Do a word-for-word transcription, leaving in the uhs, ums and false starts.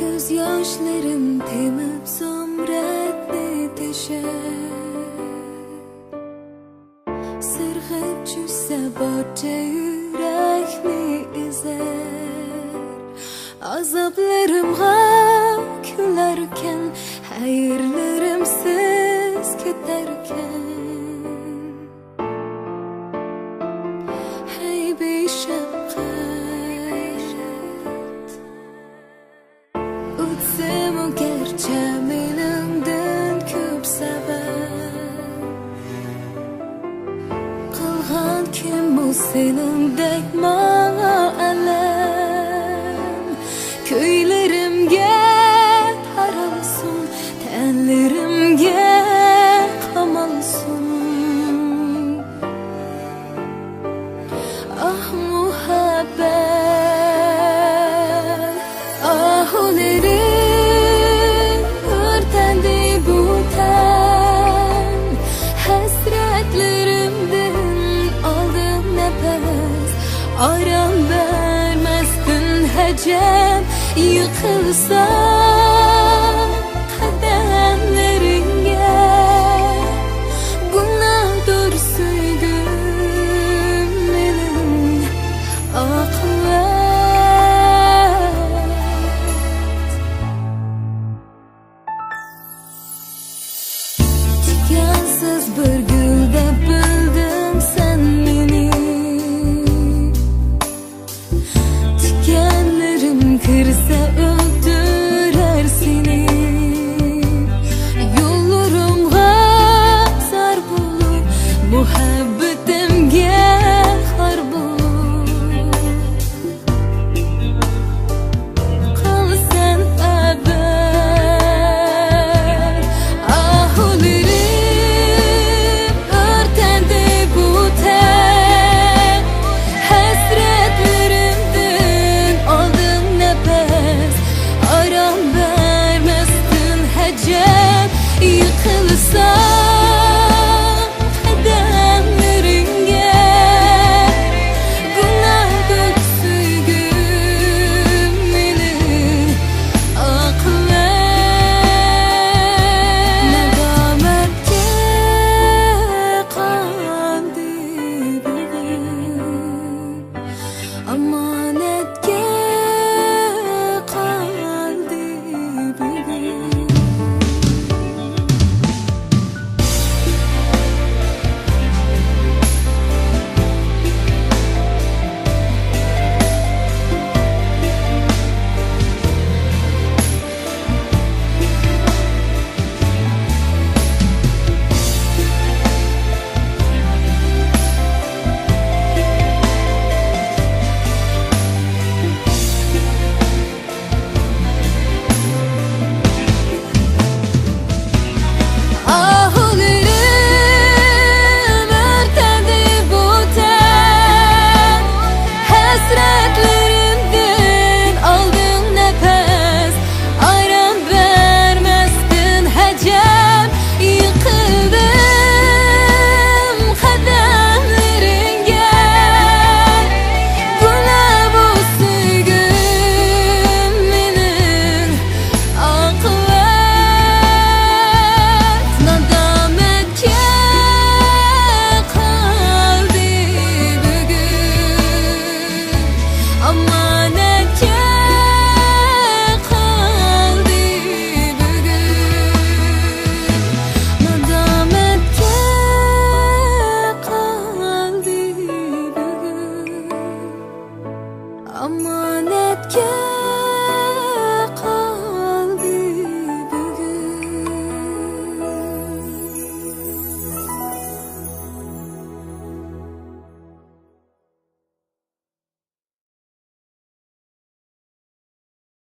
كۆز ياشلىرىم تېمىپ زۇمرەتنى تېشەر. سىرغىپ چۈشسە بارچە يۈرەكنى ئېزەر. ئازابلىرىمغا كۈلەركەن، خەيرلىرىمسىز كېتەركەن. ھەي بىشەپقەت. ئۆتسىمۇ گەرچە مېنىڭدىن كۆپ سەۋەب، قىلغان كىممۇ سېنىڭدەك ماڭا ئەلەم؟ كۈيلىرىمگە تارالسۇن، تەنلىرىمگە قامالسۇن. ئاھ، مۇھەببەت ئاھۇلىرىم ئۆرتەندى بۇ تەن. ھەسرەتلىرىمدىن ئالدىم نەپەس، ئارام بەرمەستىن ھەجەم يىقىلسام قەدەملىرىڭگە. گۇناھدۇر سۆيگۈم مېنىڭ ئاقىۋەت. تىكەنسىز بىر گۈل دەپ بىلدىڭ سەن مېنى. تىكەنلىرىم كىرسە